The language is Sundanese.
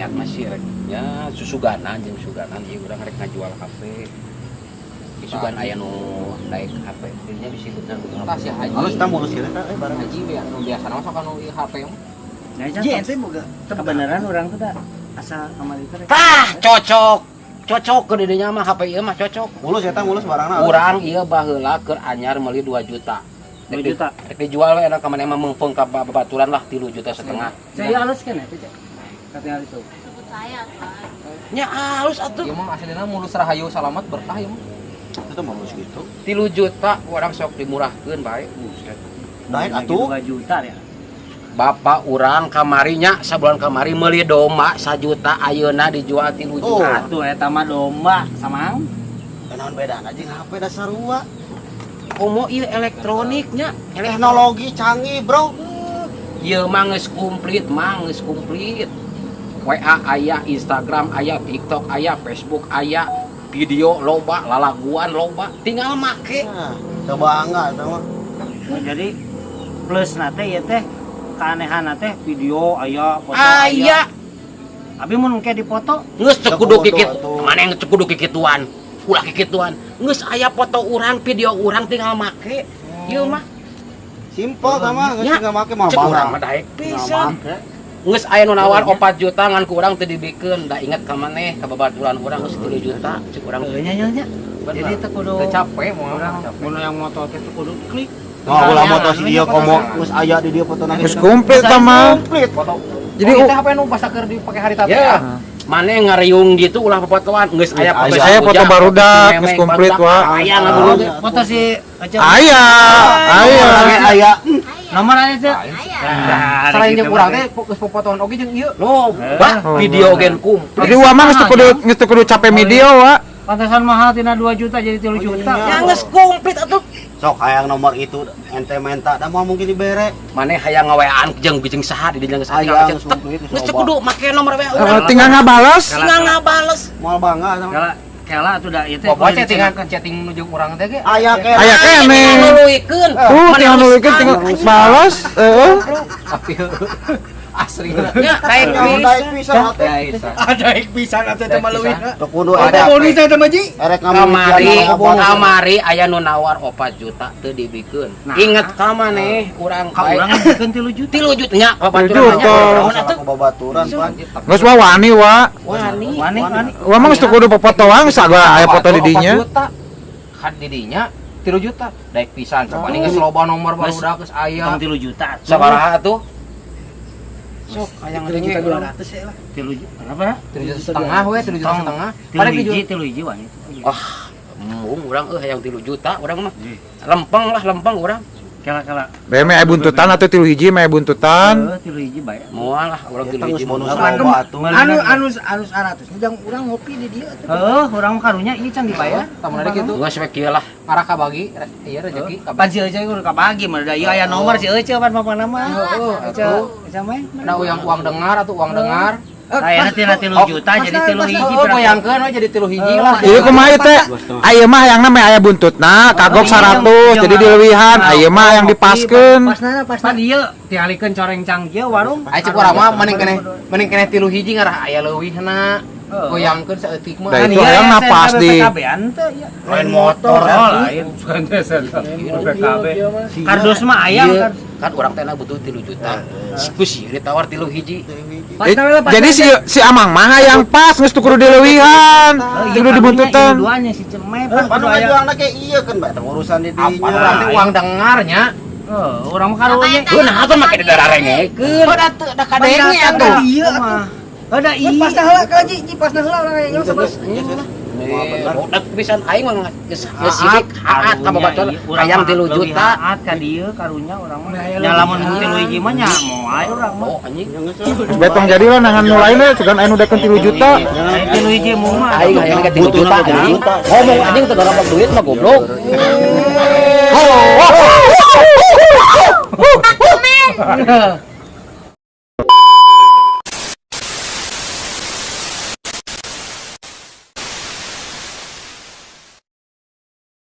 Niat masih rek ya susuganan jeung suganan ieu urang rek ngajual HP. Sugan aya nu daek HP dinya bisi bener. Tah si Haji. Halus tah, mulus kieu tah barang. Haji biar nu biasa mah sok anu ieu HP mah. Nah, Ji, ente boga kebenaran orang tuh dah asa kamari teh. Tah, cocok. Cocok ke didinya mah HP ieu mah cocok. Mulus eta, mulus barangna. Urang ieu baheula keur anyar meuli 2 juta. 2 juta. Rek dijual we enak ka maneh mah meungpeung ka babaturan lah 3,5 juta. Saya halus kan ya, Cek? Katanya itu. Sebut saya kan. Nya halus atuh. Ieu mah aslina mulus, rahayu, salamat, berkah ieu mah. Itu mulus gitu. 3 juta urang sok dimurahkeun bae. Buset. Daek atuh. 2 juta ya. Bapak urang kamarinya sabulan kamari meuli domba 1 juta, ayeuna dijual 3 Oh. juta. Atuh eta mah domba samang. Naon bedana jeung HP da sarua? Komo ieu elektroniknya, Teknologi canggih, Bro. Ieu mah geus komplit, mah geus komplit. WA aya, Instagram aya, TikTok aya, Facebook aya, video loba, lalaguan loba, tinggal make. Nah, teu bangga eta mah. Nah, jadi plus nate ya teh keanehan teh video aya, foto aya. Aya. Abi mun engke dipoto? Geus teu kudu Teu kudu kikit, atuh. mana yang teu kudu kikituan. Ulah kikituan. Geus aya foto urang, video urang, tinggal make. Ieu mah Simpel tah mah, geus Ya. tinggal make mah cek bangga. urang mah daek Tinggal pisan. make. Geus aya nu nawar 4 juta ngan ku urang teu dibikeun, da inget ka maneh ka babaturan urang geus 3 juta cek urang. Heuh nya nya nya. Jadi teu kudu Teu capek moal urang capek. mun yang moto teh teu kudu klik. Nah, ulah moto si dia komo geus aya di dia fotona. Geus komplit tah mah. Komplit. Foto. Jadi oh, itu HP nu basa keur dipake harita teh. Ya. Maneh ngariung gitu ulah fotoan, geus aya foto. Aya foto barudak, geus komplit wa. Aya ngaburu teh. Foto si Ece. Aya, aya. Aya aya. Nomor aja, Cek. Aya. Nah, Selain gitu jeung urang mah teh geus popotoan oge jeung ieu. Loba video gen komplit. Jadi wa mah geus teu kudu capek video wa. Pantesan mahal tina 2 juta jadi 3 juta. Ya geus komplit atuh. Sok hayang nomor itu ente menta da moal mungkin dibere. Maneh hayang ngaweaan jeung jeung saha di dieu geus Hayang, tinggal komplit, geus teu loba. kudu make nomor WA Eh, urang. tinggal ngabales. Tinggal ngabales. Moal bangga eta mah. Kela kela atuh da ieu teh. Pokoknya chattingan chatting nu jeung urang teh ge. Aya keneh. Aya keneh. Tinggal nuluikeun. Tuh tinggal nuluikeun, tinggal balas, heeh. Tapi asli. Ya, daek Daek pisan. pisan atuh. Ada pisan atuh teh maleuwihna. Teu kudu Ada eta. Bonus teh mah, Ji. Erek Kamari, ngamimitian kamari aya nu nawar 4 juta teu dibikeun. Nah. Inget ka maneh urang Ka urang ngabikeun 3 juta. 3 juta nya babaturan 3 juta. nya. Atuh. Babaturan pan. Geus wa wani wa. Wani. Wani wani. Wa mah geus teu kudu popotoan sagala aya foto di dinya. 4 juta. Kan di dinya 3 juta. Daek pisan coba nih geus loba nomor barudak geus aya. Tong 3 juta atuh. Sabaraha atuh? Sok hayang 3 juta ngadenge. 200 ya lah. 3 juta. Berapa ya? 3,5 juta we, 3,5 juta. Tilu Pada hiji, dijual. 3 hiji wani. Ah, embung urang euy hayang 3 juta urang mah. Lempeng lah, lempeng urang. Kela kela. Beme aya buntutan atuh 3 hiji mah aya buntutan. Heuh, 3 hiji bae. Moal lah urang Eta 3 geus hiji. bonus Moal. loba atuh. Anu anu anu 100 jang urang ngopi di dieu atuh. Heuh, urang mah karunya ieu can dibayar. Tamun ada kitu. Geus we kieu lah. Arah kabagi, iya rezeki kabagi. Pan si Ece kudu kabagi mah da ieu aya nomor si Ece pan papa nama. Heeh, Ece, atuh. Ece mah. Nah, uang uang dengar atau uang dengar. Kayaknya tina 3 juta jadi 3 hiji Oh, berarti. bayangkeun we jadi 3 hiji lah. Ieu kumaha ieu teh? Ayeuna mah hayangna meh aya buntutna, kagok 100 jadi dileuwihan. Ayeuna mah yang dipaskeun. Pasna pasna. Pan ieu tialikeun coreng cang kieu warung. Ayo cek urang mah mending keneh 3 hiji ngarah aya leuwihna. Goyangkeun saeutik mah. Da itu hayang na pas di PKB-an teh ieu. Lain motor. Oh, lain. PKB. Kardus mah aya Ieu, kardus. kan urang teh butuh 3 juta. Ku sieun ditawar 3 hiji. Eh, jadi si si Amang mah hayang pas geus teu kudu dileuwihan, teu kudu dibuntutan. Duanya si Cemeh pan Pan kudu aya. ngajualna ge ieu kan bae urusan di Apa dinya. berarti uang dengarnya? Heuh, urang mah karunya. Heuh, nah atuh make didararengekeun. Oh, da teu da kadenge atuh. Ieu atuh. Heuh, da Ieu ieu. pasna heula ka Ji, Ji pasna heula urang yang sebelas. Budak pisan aing mah geus geus sirik haat ka babaturan hayang 3 juta. Haat ka dieu karunya urang mah. Nya lamun 3 hiji mah nya moal urang mah. Oh anjing. Geus betong jadi lah nangan nu lain we, sugan aya nu daekeun 3 juta. 3 hiji mah mah. Aing hayang ge 3 juta anjing. Ngomong anjing teu garapok duit mah goblok. Oh, oh, oh, oh, oh, oh.